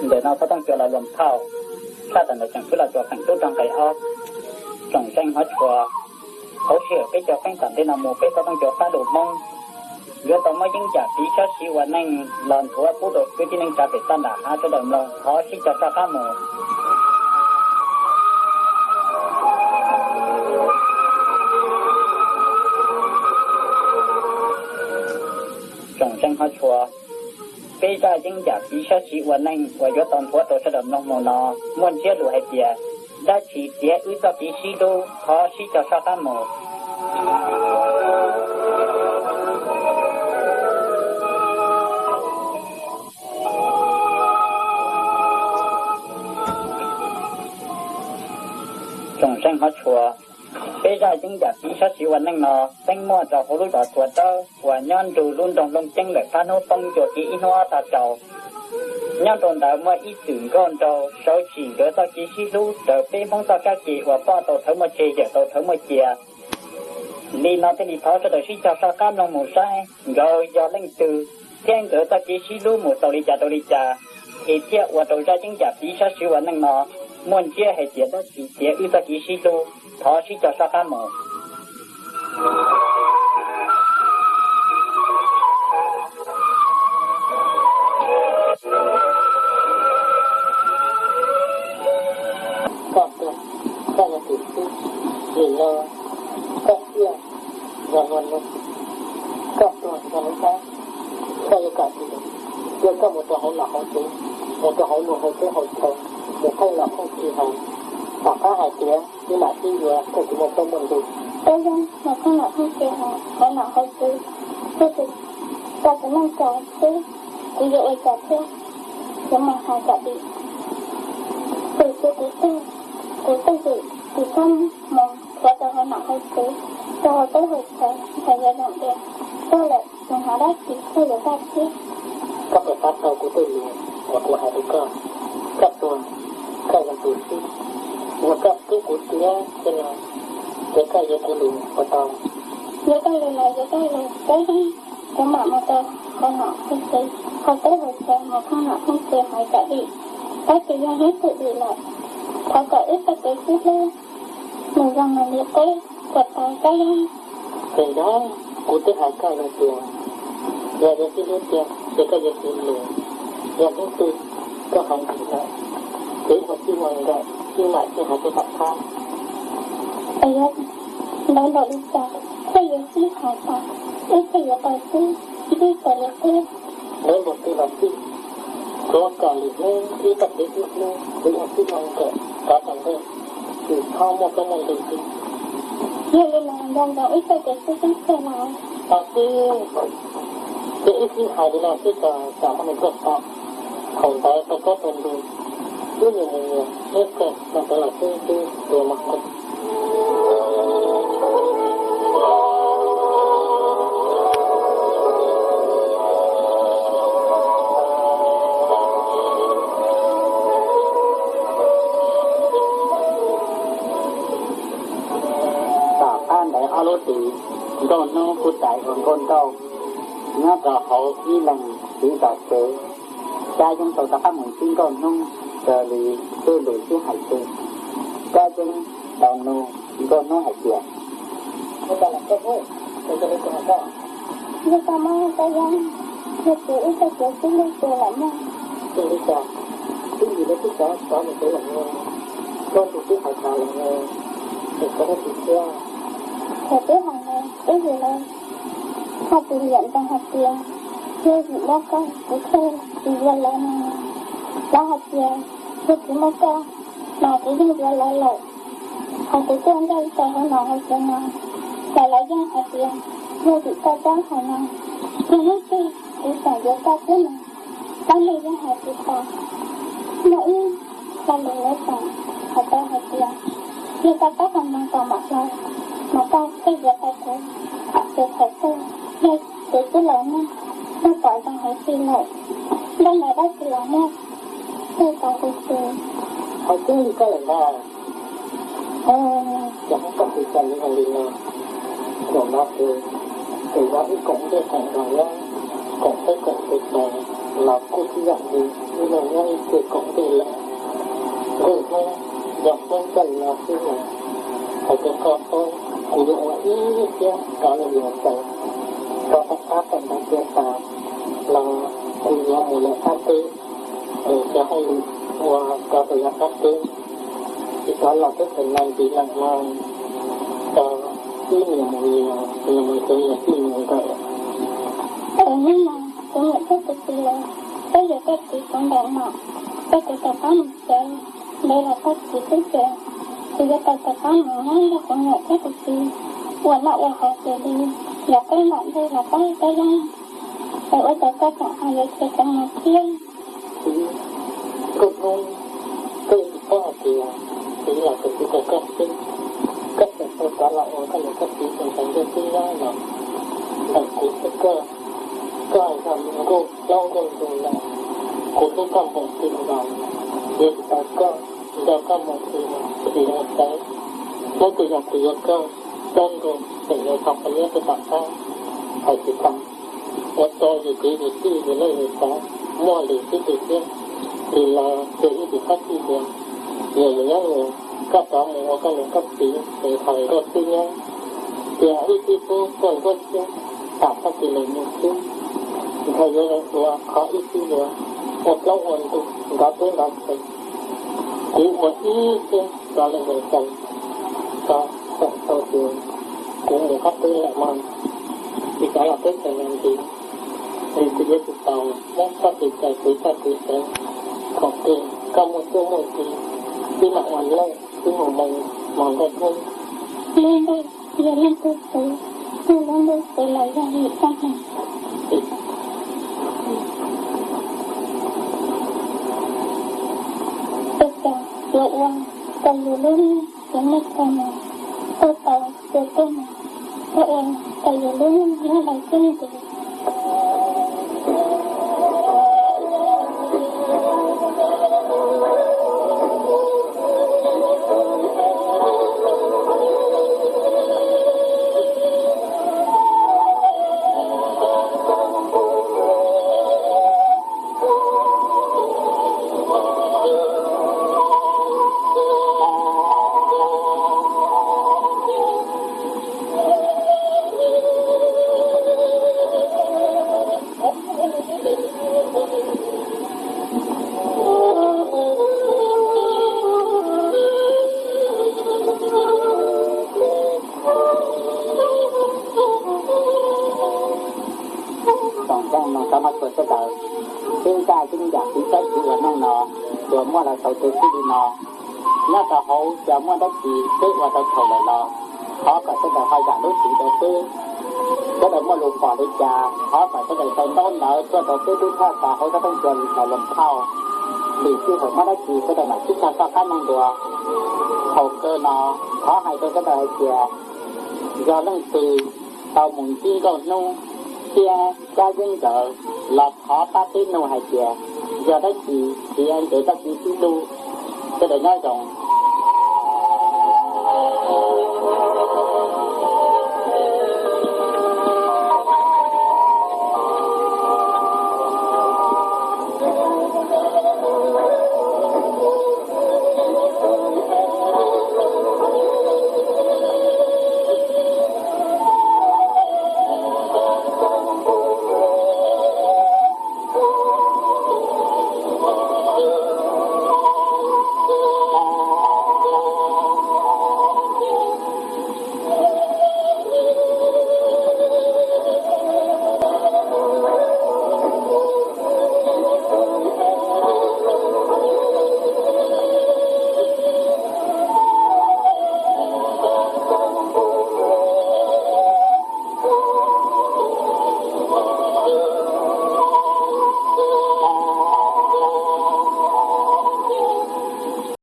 Ntawm no Pov Tooj Cuas los luam thauj, tshaj tawm ntawm tseem xub los cuas feem tub rau nqe ob. Tsoom zeej hov tshua, hauv sij hawm peb cov feeb tom ntej no mus peb Pov Tooj Cuas fab lus Hmoob yuav tau muab yeeb yam piv sab siv ua neej los nthuav pub rau kwv tij neej tsa pem toj nram hav sawv daws mloog, thov sib cog soj qab mus. Tsoom zeej hov tshua, peb zaj yeeb yam piv sab siv ua neej uas yuav tau nthuav rau sawv daws mloog mus no muaj ntsiab lus hais tias dab tsi txiav wb txoj kev sib hlub, thov sib cog soj qab mus. Tsoom zeej hov tshua, peb zaj yeeb yam piv sab siv ua neej no txeeb muaj rau hauv lub zos Tuam Dawb uas nyob nrug lub nroog Looj Ceeb lawm fab hnub poob ncua kev ib hnub ob tag tsaus. Nyob rau ntawd muaj ib txwm nkauj nraug sawv tsim nkawd txoj kev sib hlub raws peb Hmoob txoj kab ke uas poj tau thawv muaj tseg, yawm tau thawv muaj cia. Li no thiaj li thov sawv daws sib cog soj qab mloog mus saib nkawd yog leej twg thiab nkawd txoj kev sib hlub mus tau li cas rau li cas, es thiaj ua rau zaj yeeb yam piv sab siv ua neej no muaj ntsiab hais tias dab tsi txiav wb txoj kev sib hlub, thov sib cog soj qab mus. Koj tuag, koj yog tus xwb, nim no koj ciaj yog luag lug, koj tuag yog lub dab, koj yuav kom tsis, yog koj mus rau hauv nom hauv tswv, mus rau hauv luag hauv teb hauv chaw, mus pheej nom pheej tswv hauv, tom qab hais tias wb mam sib yuav koj tsis muaj txoj muaj ntug. Koj yeej mus pheej nom pheej tswv hauv, hauv nom hauv tswv, koj tsis, koj tsis meej txawv xwb, kuv yuav ua cas thiab, yuav mus hais kom dim. Tus twg kuv twg, kuv twg dim, kuv txhob mus nthuav rau hauv nom hauv tswv, rau hauv teb hauv chaw, ntshai yuav zoo tias koj lawm, tus hnov dab tsi koj yuav kaj siab. Koj puas xav tau kuv tej lus uas kuv hais rau koj? Koj tuag, koj yog tus xwb, yog koj pub kuv tiav xwb los, ces koj yuav kuv lus puas tau? Yuav koj lus los yuav koj lus, koj yeej, kuv mam mus rau hauv nom hauv tswv, hauv teb hauv chaw, mus pheej nom pheej tswv hauv kom dim. Tab sis yog hnub twg dim lawm, thov kom wb txoj kev sib hlub nws zoo nws li qub, puas tau koj yeej? Tsis nco, kuv twb hais koj lawm tias yog yuav sib hlub tiag ces koj yuav kuv lus. Yog hnub twg koj hais dim lawm, ces wb ua txij ua nkawm, wb mam sib hais rau tom qab. Es yog ntawd npaum li cas thiaj yuav sib hais tau, wb thiaj yuav tau sib ntsib raws li qub? Ntawd npaum twg los xij, kuv kam lwm hnub wb txoj kev sib hlub, wb ua txij ua nkawm rov tom ntej, tsis txhob muaj koob muaj nkeeg xwb. Yog li los nco ntsoov wb txoj kev sib hlub tiag los. Tau xwb, ces wb sib hais li no xwb tso, tsam muaj neeg tuaj pom, thaum ntawd tau koob tau nkeeg, wb nyias mus nyias, wb kawg no ntawd los xwb twb tua mog. Tom qab ntawd ob lub hlis, Nkauj Hnub kuj rais ua nkauj nraug nyob rau hauv ib leeg txiv zos tsev. Kab Yeeb tau rov qab mus ntsib Nkauj Hnub raws li tej lus sib hais xwb. Kab Yeeb tau nug Nkauj Hnub hais tias, Koj mob Kab Yeeb? Yog tias wb txoj kev sib hlub tu lawm mog. Ua li cas, twb yim lawv twb cov cov mus kev lawm ne, koj tus twb hais tas lawm ne, es koj dab tsi thiab? Thaum twb hais no, twb yim lawv haj tsis liam ntsoov hais tias, yog vim muaj koj kuv thiaj tsis yuav lawv no. Lawv hais tias, yog tsis muaj koj mas kuv yeej yuav lawv lawm. Hais tias tuaj nrog wb tau hauv no hauv tsev no, los lawv yeej hais tias, yog vim koj txhob hais no, yog hnub twg kuv xav yuav koj xwb no, koj niam yeej hais tsis tau. Muaj ib lo lus lawv tseem hais tau hais tias, yog koj pab hau no kom mam hlau, mas koj thiaj yuav tau kuv. Ces thaum twg yog kuv twb los muaj, muaj pom zoo heev li lawm, nrog lawv dab tsi los muaj, thiaj tau kuv xwb. Hais tseeb li koj lawm ntag. Ces muab koj tus txais li no li no, zaum no ces, ces yog wb koom ntiaj koom nraug nyob, koom teb koom chaw los kuj tib yam li wb los nyob ib txhia koom ntiaj lawm. Nkauj Hnub, yog Hnub koj li no xwb mas, hais rau koj paub, kuv yuav ua ib siab rov los yuav txawv, rau qab tawm ntawd tiav tas los kuv yuav mus lawm qab teb, es cov hauj lwm uas rau rau yav qab teb, tsis rov los teb chaws no ntxiv lawm no, rau ib niam mus lias, niam mus cov niam tij mus nkawm. Es hnub no kuv niam thiab kuv txiv lawv, peb yuav tej txiv kuv ntawm no, peb kuv rov qab mus tsev, ntev los koj txiv xwb ces kuv yuav tau rov qab mus nyob nrog kuv niam thiab kuv txiv ua noj ua haus xws li yav teb mam ntej los peb peb yeej, es ua cas koj tseem hais yuav khiav tsev mus thiab? Txiv, Nkauj Hnub, koj yeej tsis paub hais tias txiv los txog txiv rau koj xwb, koj tseem tau rov los ua koj niam koj txiv tus ntxhais ntiag tub nyob los ntawm kuv thiab koj. Koj yog nkauj plaub nkauj ntug lawm, kuv hlub koj npaum li nkaus, yuav tsis tau koj, nco koj mus tsis tsis zoo tau. Hnub twg yog kuv yuav koj txog nkaus tseem yuav tau qhov liab rau tom qab, hais tsis tau. Ua rau yus kwv yus tij yus leej yus tus muaj lwm sib tw thiab, li los ces ib tsis txhob txij ua, yog yus nyob yus, koj rov mus ua koj niam koj txiv es thaum nkauj xwb nyob, tias ib tib tub tuaj ncuab xwb, tam txoj kev lus mus xwb, ntshai yuav ua qhov ib txwm yuav ua plaub ua ntug nrov teb nrov chaw. Kuv ua ib siab rov los yuav txawv, rov txawm tau tias kuv mus qab teb lawm mas, tsis rov los teb chaws no ntxiv, es kuv yuav tsis tau muab koj tus txais kuv txoj kev sawv. Thaum twg koj muaj cuab muaj ci, wb mam ua lawm, wb mus mus hmo Nkauj Hnub. Lub ntuj yog leej twg xwb, lub ntuj xwb los yog vim koj hais. Ua cas yuav ua rau yus lub neej tsis muaj txoj hmoo, ua tau tus tuaj mus, ua ua rau yus lub neej nyob los xwb nti. Tsoom mloog mloog tau maj txhua sawv daws, tib ntsaj yeeb yam txiv tsaib txiv ua neej no, tsuas muaj los tau tu sib li no. Nyob rau hauv yog muaj dab tsi peb ua tau txhaum lawm los, thov kom sawv daws ho zam lub txim rau peb. Sawv daws muaj lus pom li cas, thov kom sawv daws tau ntaub ntawv tuaj rau peb lub thaj xaus hauv sab toob tua li xaus loo phauj. Vim sij hawm muaj dab tsi sawv daws mam sib tshaj toj qab neeg dua. Thaum kawg no, thov hais rau sawv daws hais tias, yog leej twg tau mus ntsib Nkauj Hnub thiab Kab Yeeb nkawd los thov pab peb nug hais tias, yog dab tsi txiav ntev txoj kev sib hlub. Sawv daws nyob zoo.